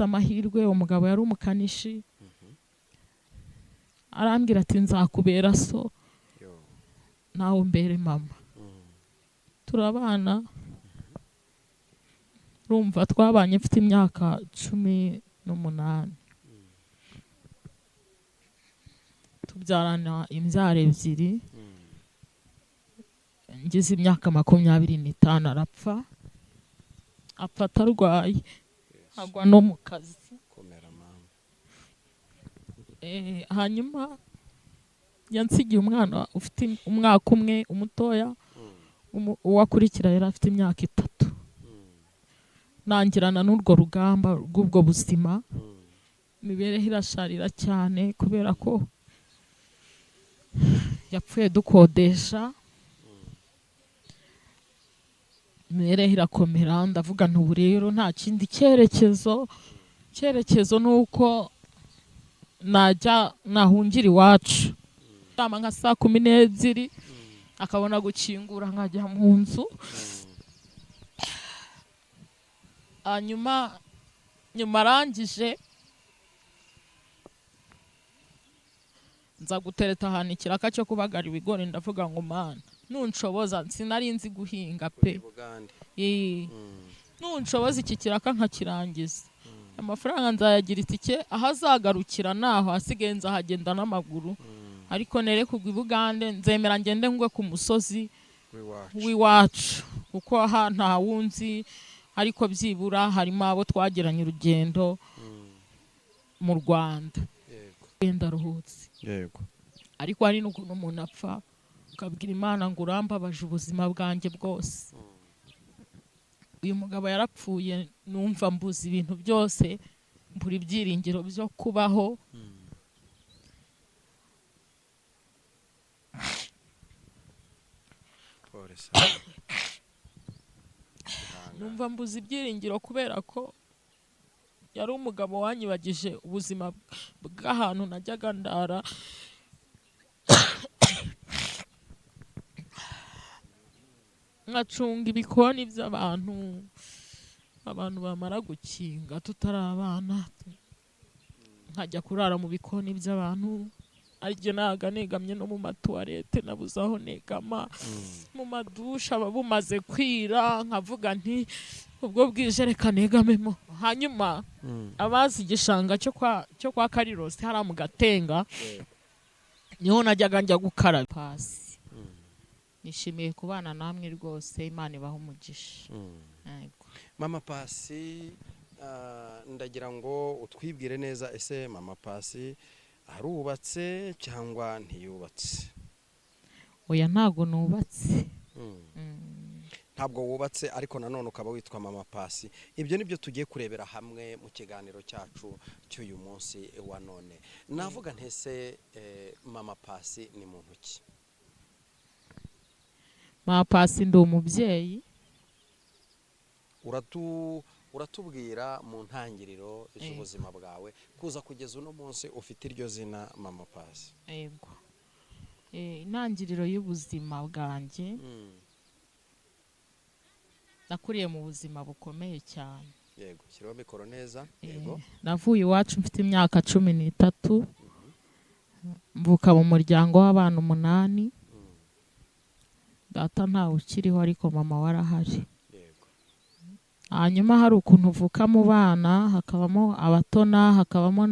Amahirwe, umugabo yari umukanishi, arambwira ati nzakubera so nawe umbere mama. Turabana, urumva twabanye mfite imyaka 18, tubyarana imbyaro ebyiri. Ngize imyaka 25 arapfa, apfa atarwaye, agwa no mu kazi. Komera mama. Hanyuma yansigiye umwana ufite umwaka umwe umutoya, uwo akurikira yari afite imyaka 3. Nangirana n'urwo rugamba rw'ubwo buzima, imibereho irasharira cyane kubera ko yapfuye dukodesha, imibereho irakomera. Ndavuga nti ubu rero nta kindi cyerekezo, cyerekezo ni uko najya nahungira iwacu. Nama nka saa 12 akabona gukingura nkajya mu nzu. Hanyuma nyuma arangije nza gutereta ahantu ikiraka cyo kubagara ibigori, ndavuga ngo Mana nunshoboza, sinari nzi guhinga pe, nunshoboza iki kiraka nkakirangiza, amafaranga nzayagira itike, aho azagarukira naho hasigaye nzahagenda n'amaguru, ariko nere kugwa i Bugande nzemera ngende ngwe ku musozi w'iwacu, kuko aha nta wunzi, ariko byibura harimo abo twagiranye urugendo mu Rwanda. Ndaruhutse. Yego. Ariko hari n'ukuntu umuntu apfa ukabwira Imana ngo urambabaje ubuzima bwanjye bwose. Uyu mugabo yarapfuye, numva mbuze ibintu byose, mbura ibyiringiro byo kubaho. Numva mbuze ibyiringiro kubera ko yari umugabo wanyibagije ubuzima bw'ahantu najyaga ndara. Nkacunga ibikoni by'abantu, abantu bamara gukinga tutari abana, nkajya kurara mu bikoni by'abantu, ariko naga negamye no mu matuwarete nabuze aho negama, mu madusha aba bumaze kwira, nkavuga nti ubwo bwije reka negamemo. Hanyuma abazi igishanga cyo kwa Karirosi hariya mu Gatenga, niho najyaga njya gukaraba pasi. Nishimiye kubana namwe rwose, Imana ibahe umugisha. Mama Pasi, ndagira ngo utwibwire neza, ese Mama Pasi arubatse cyangwa ntiyubatse? Oya, ntago nubatse. Ntabwo wubatse, ariko nanone ukaba witwa Mama Pasi. Ibyo nibyo tugiye kurebera hamwe mu kiganiro cyacu cy'uyu munsi wa none. Navuga ntese Mama Pasi ni muntu ki? Mama Pasi ndi umubyeyi. Uratubwira mu ntangiriro z'ubuzima bwawe kuza kugeza uno munsi ufite iryo zina Mama Pasi. Yego. Intangiriro y'ubuzima bwanjye, nakuriye mu buzima bukomeye cyane. Yego, shyiraho mikoro neza. Yego. Navuye iwacu mfite imyaka 13, mvuka mu muryango w'abana 8. Data ntawe ukiriho ariko mama warahari. Yego. Hanyuma hari ukuntu uvuka mu bana, hakabamo abatona, hakabamo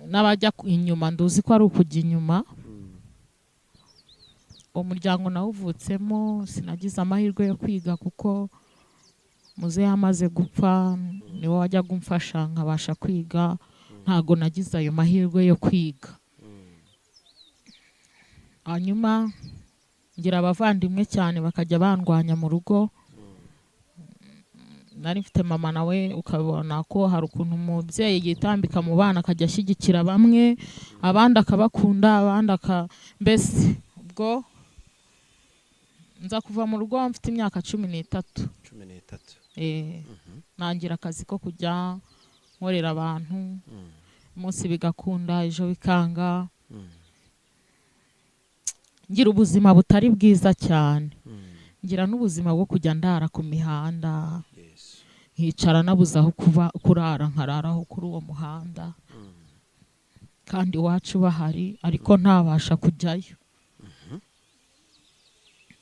n'abajya inyuma, nduzi ko ari ukujya inyuma. Umuryango nawuvutsemo, sinagize amahirwe yo kwiga kuko muzehe amaze gupfa niwe wajyaga umfasha nkabasha kwiga, ntago nagize ayo mahirwe yo kwiga. Hanyuma ngira abavandimwe cyane bakajya bandwanya mu rugo. Nari mfite mama nawe, ukabona ko hari ukuntu umubyeyi yitambika mu bana akajya ashyigikira bamwe, abandi akabakunda, abandi mbese ubwo nza kuva mu rugo mfite imyaka 13. 13. Nangira akazi ko kujya nkorera abantu, umunsi bigakunda ejo bikanga. Ngira ubuzima butari bwiza cyane, ngira n'ubuzima bwo kujya ndara ku mihanda, Nkicara nabuze aho kuba kurara, nkararaho kuri uwo muhanda, kandi iwacu bahari ariko ntabasha kujyayo.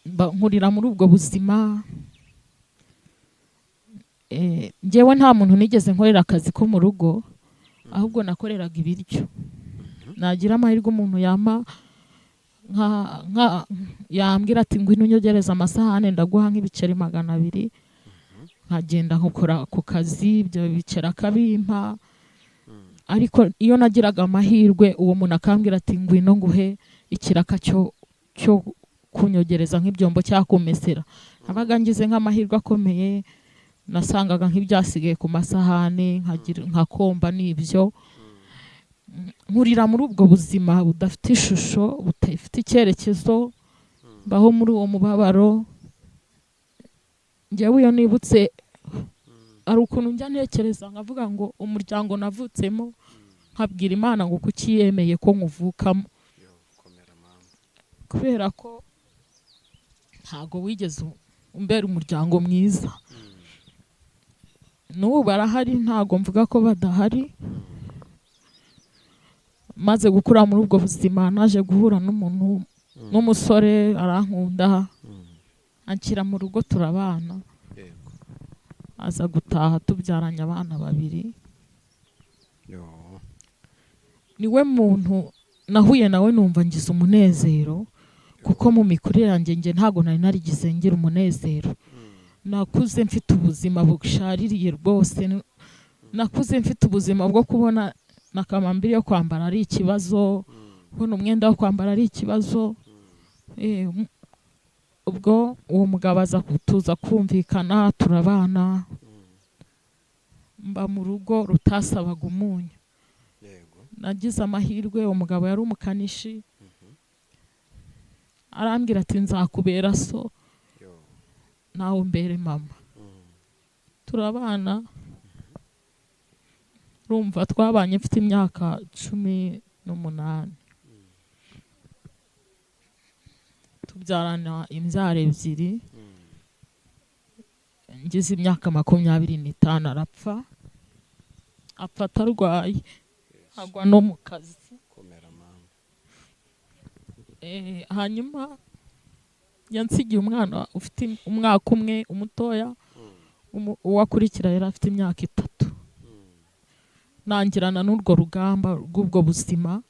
Nkurira muri ubwo buzima. Njyewe nta muntu nigeze nkorera akazi ko mu rugo, ahubwo nakoreraga ibiryo. Nagira amahirwe umuntu yampa yambwira ati ngwino unyogereze amasahane ndaguha nk'ibiceri 200, nkagenda nkakora ako kazi, ibyo biceri akabimpa. Ariko iyo nagiraga amahirwe uwo muntu akambwira ati ngwino nguhe ikiraka cyo kunyogereza nk'ibyombo cyangwa kumesera, nabaga ngize nk'amahirwe akomeye, nasangaga nk'ibyasigaye ku masahane nkakomba n'ibyo. Nkurira muri ubwo buzima budafite ishusho, budafite icyerekezo, mbaho muri uwo mubabaro. Njyewe iyo nibutse hari ukuntu njya ntekereza nkavuga ngo umuryango navutsemo, nkabwira Imana ngo kuki yemeye ko nkuvukamo, kubera ko ntago wigeze umbera umuryango mwiza. N'ubu barahari, ntago mvuga ko badahari. Maze gukura muri ubwo buzima naje guhura n'umuntu n'umusore arankunda, anshyira mu rugo turabana, aza gutaha tubyaranye abana babiri. Niwe muntu nahuye nawe numva ngize umunezero, kuko mu mikurire yanjye njye ntago nari narigize ngira umunezero. Nakuze mfite ubuzima bushaririye rwose, nakuze mfite ubuzima bwo kubona na kamambiri yo kwambara ari ikibazo, kubona umwenda wo kwambara ari ikibazo. Ubwo uwo mugabo aza kutuza kumvikana turabana, mba mu rugo rutasabaga umunyu. Nagize amahirwe, umugabo yari umukanishi, arambwira ati nzakubera so nawe umbere mama. Turabana, urumva twabanye mfite imyaka 18, tubyarana imbyaro 2. Ngize imyaka 25 arapfa, apfa atarwaye, agwa no mu kazi. Hanyuma yansigiye umwana ufite umwaka umwe umutoya, uwakurikira yari afite imyaka 3. Nangirana n'urwo rugamba rw'ubwo buzima,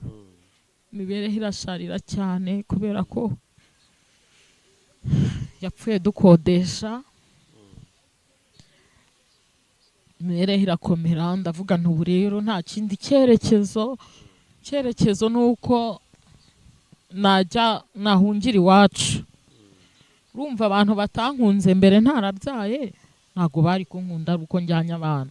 imibereho irasharira cyane kubera ko yapfuye dukodesha, imibereho irakomera. Ndavuga nti ubu rero nta kindi cyerekezo, cyerekezo nuko najya nahungira iwacu. Urumva abantu batankunze mbere ntarabyaye ntago bari kunkunda uko njyanye abana.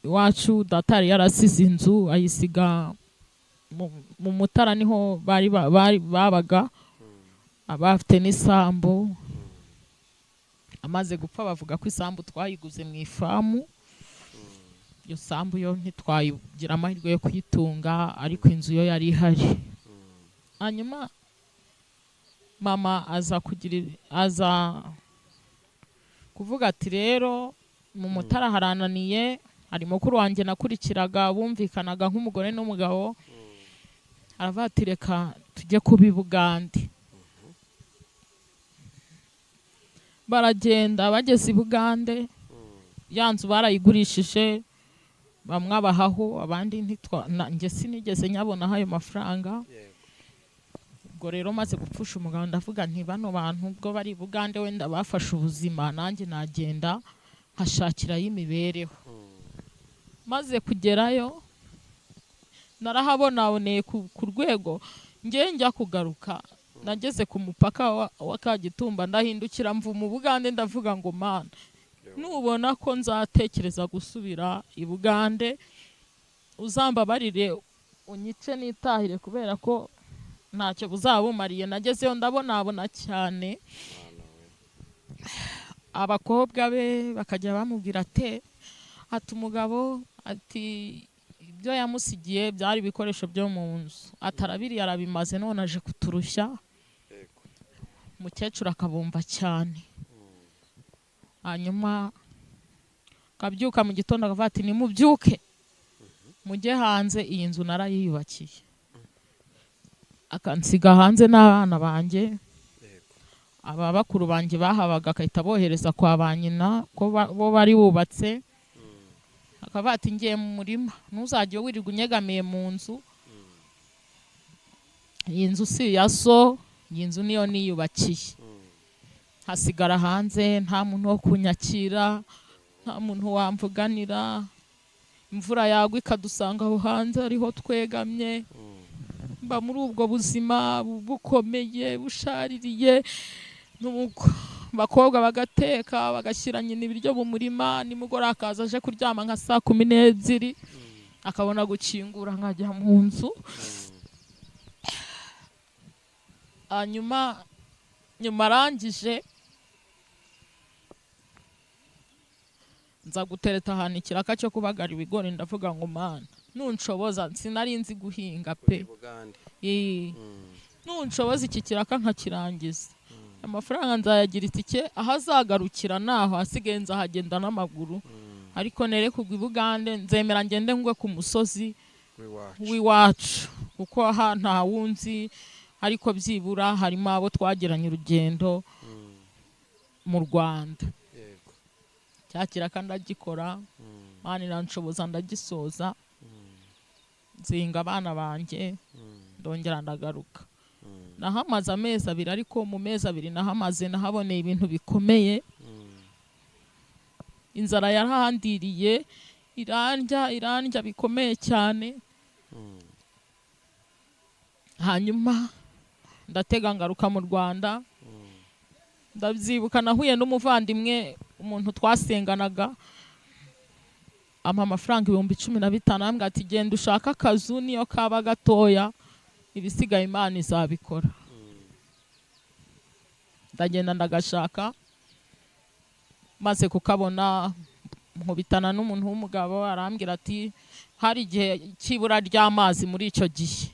Iwacu data yari yarasize inzu ayisiga mu Mutara, niho bari babaga, abafite n'isambu. Amaze gupfa bavuga ko isambu twayiguze mu ifamu, iyo sambu yo ntitwayigira amahirwe yo kuyitunga, ariko inzu yo yari ihari. Hanyuma mama aza kuvuga ati rero mu Mutara harananiye, hari mukuru wanjye nakurikiraga bumvikanaga nk'umugore n'umugabo, aravuga ati reka tujye kuba i Bugande. Baragenda bageze i Bugande, ya nzu barayigurishije, bamwe abahaho abandi njye sinigeze nyabonaho ayo mafaranga. Ubwo rero maze gupfusha umugabo ndavuga nti bano bantu ubwo bari i Bugande wenda bafashe ubuzima, nanjye nagenda nkashakirayo imibereho. Maze kugerayo narahabonaboneye ku rwego ngiye njya kugaruka, nageze ku mupaka wa Kagitumba ndahindukira mva mu Bugande, ndavuga ngo Mana nubona ko nzatekereza gusubira i Bugande uzambabarire unyice nitahire, kubera ko ntacyo buzabumariye. Nagezeyo ndabonabona cyane, abakobwa be bakajya bamubwira ati umugabo ati ibyo yamusigiye byari ibikoresho byo mu nzu, atarabiriye arabimaze none aje kuturushya. Umukecuru akabumva cyane, Hanyuma akabyuka mu gitondo akavuga ati nimubyuke mujye hanze, iyi nzu narayiyubakiye. Akansiga hanze n'abana banjye. Aba bakuru banjye bahabaga akahita bohereza kwa ba nyina ko bo bari bubatse. Akavuga ati ngiye mu murima, ntuzajye wirirwa unyegamiye mu nzu, iyi nzu si iya so, iyi nzu niyo niyubakiye. Hasigara hanze, nta muntu wo kunyakira, nta muntu wamvuganira. Imvura yagwa ikadusanga aho hanze ariho twegamye. Mba muri ubwo buzima bukomeye bushaririye. Nuko abakobwa bagateka bagashyira nyina ibiryo mu murima, nimugoroba akaza aje kuryama nka saa 12, akabona gukingura nkajya mu nzu. Hanyuma nyuma arangije nza gutereta ahantu ikiraka cyo kubagara ibigori, ndavuga ngo Mana nunshoboza, sinari nzi guhinga pe, nunshoboza iki kiraka nkakirangiza, amafaranga nzayagira itike, aho azagarukira naho hasigaye nzahagenda n'amaguru, ariko nere kugwa i Bugande nzemera ngende ngwe ku musozi w'iwacu, kuko aha nta wunzi, ariko byibura harimo abo twagiranye urugendo mu Rwanda. Cya kiraka ndagikora, Mana iranshoboza ndagisoza, nzinga abana banjye, ndongera ndagaruka. Nahamaze amezi 2, ariko mu mezi 2 nahamaze nahaboneye ibintu bikomeye. Inzara yarahandiriye, irandya irandya bikomeye cyane. Hanyuma ndatega ngaruka mu Rwanda. Ndabyibuka nahuye n'umuvandimwe, umuntu twasenganaga, ampa amafaranga 15,000, arambwira ati genda ushaka akazu niyo kaba gatoya, ibisigaye Imana izabikora. Ndagenda ndagashaka, maze kukabona nkubitana n'umuntu w'umugabo, arambwira ati hari igihe cy'ibura ry'amazi muri icyo gihe.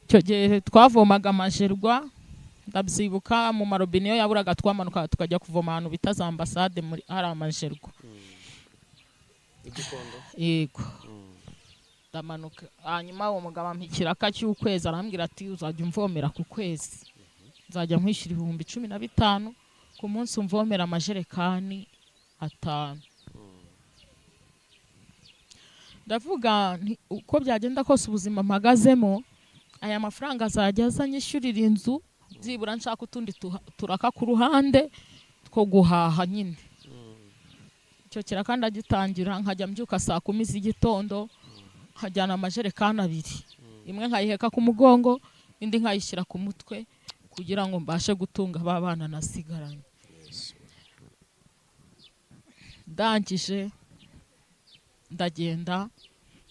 Icyo gihe twavomaga amajerwa, ndabyibuka mu marobine iyo yaburaga twamanuka tukajya kuvoma ahantu bita za ambasade muri hari amajerwa. Yego. Ndamanuka, hanyuma uwo mugabo ampa ikiraka cy'ukwezi, arambwira ati uzajya umvomera ku kwezi, nzajya nkwishyura 15,000 ku munsi, umvomera amajerekani 5. Ndavuga nti uko byagenda kose ubuzima mpagazemo, aya mafaranga azajya aza anyishyurira inzu, byibura nshaka utundi turaka ku ruhande two guhaha nyine. Icyo kiraka ndagitangira, nkajya mbyuka saa 10 z'igitondo, nkajyana amajerekani 2, imwe nkayiheka ku mugongo, indi nkayishyira ku mutwe, kugira ngo mbashe gutunga ba bana nasigaranye. Ndangije ndagenda,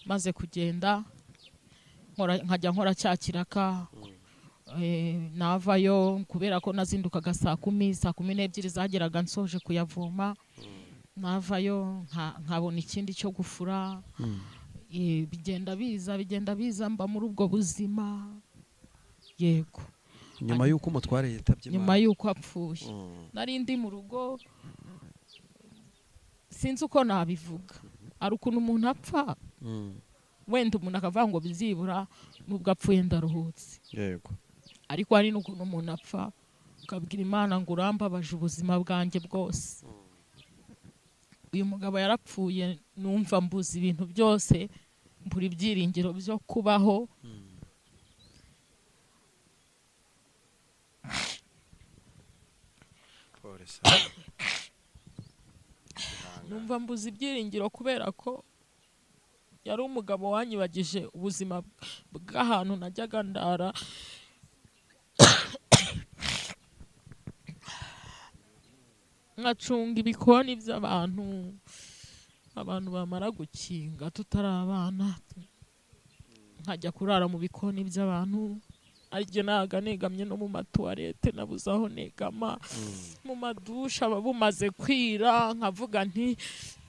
maze kugenda nkajya nkora cya kiraka. Navayo kubera ko nazindukaga saa 10, saa 12 zageraga nsoje kuyavoma, navayo nkabona ikindi cyo gufura. Bigenda biza bigenda biza, mba muri ubwo buzima. Yego. Nyuma y'uko umutware yitabye Imana, nyuma y'uko apfuye, nari ndi mu rugo, sinzi uko nabivuga. Ari ukuntu umuntu apfa, wenda umuntu akavuga ngo byibura nubwo apfuye ndaruhutse. Yego. Ariko hari n'ukuntu umuntu apfa ukabwira Imana ngo urambabaje ubuzima bwanjye bwose. Uyu mugabo yarapfuye, numva mbuze ibintu byose, mbura ibyiringiro byo kubaho. Numva mbuze ibyiringiro kubera ko yari umugabo wanyibagije ubuzima bw'ahantu najyaga ndara. Nkacunga ibikoni by'abantu, abantu bamara gukinga tutari abana, nkajya kurara mu bikoni by'abantu, ariko naga negamye no mu matuwarete nabuze aho negama, mu madusha aba bumaze kwira, nkavuga nti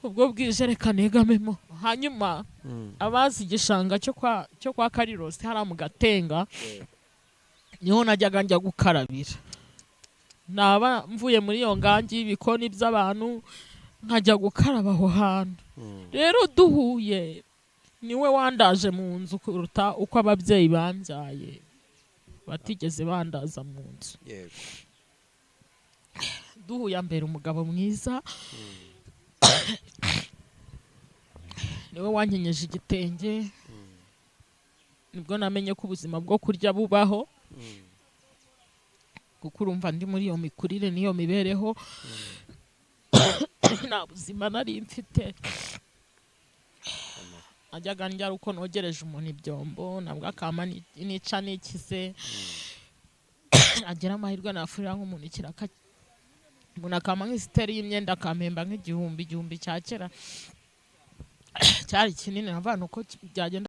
ubwo bwije reka negamemo. Hanyuma abazi igishanga cyo kwa Karirosi hariya mu Gatenga, niho najyaga njya gukarabira. Naba mvuye muri iyo ngangi y'ibikoni by'abantu, nkajya gukaraba aho hantu. Rero duhuye, niwe wandaje mu nzu kuruta uko ababyeyi bambyaye batigeze bandaza mu nzu. Duhuye ambera umugabo mwiza, niwe wankenyeje igitenge. Nibwo namenye ko ubuzima bwo kurya bubaho, kuko urumva ndi muri iyo mikurire n'iyo mibereho, nta buzima nari mfite. Najyaga ndya ari uko nogereje umuntu ibyombo, nabwo akampa nica nikize. Agira amahirwe nafurira nk'umuntu ikiraka, umuntu akampa nk'isiteri y'imyenda, akampemba nk'igihumbi, igihumbi cya kera cyari kinini. Navuga uko byagenda.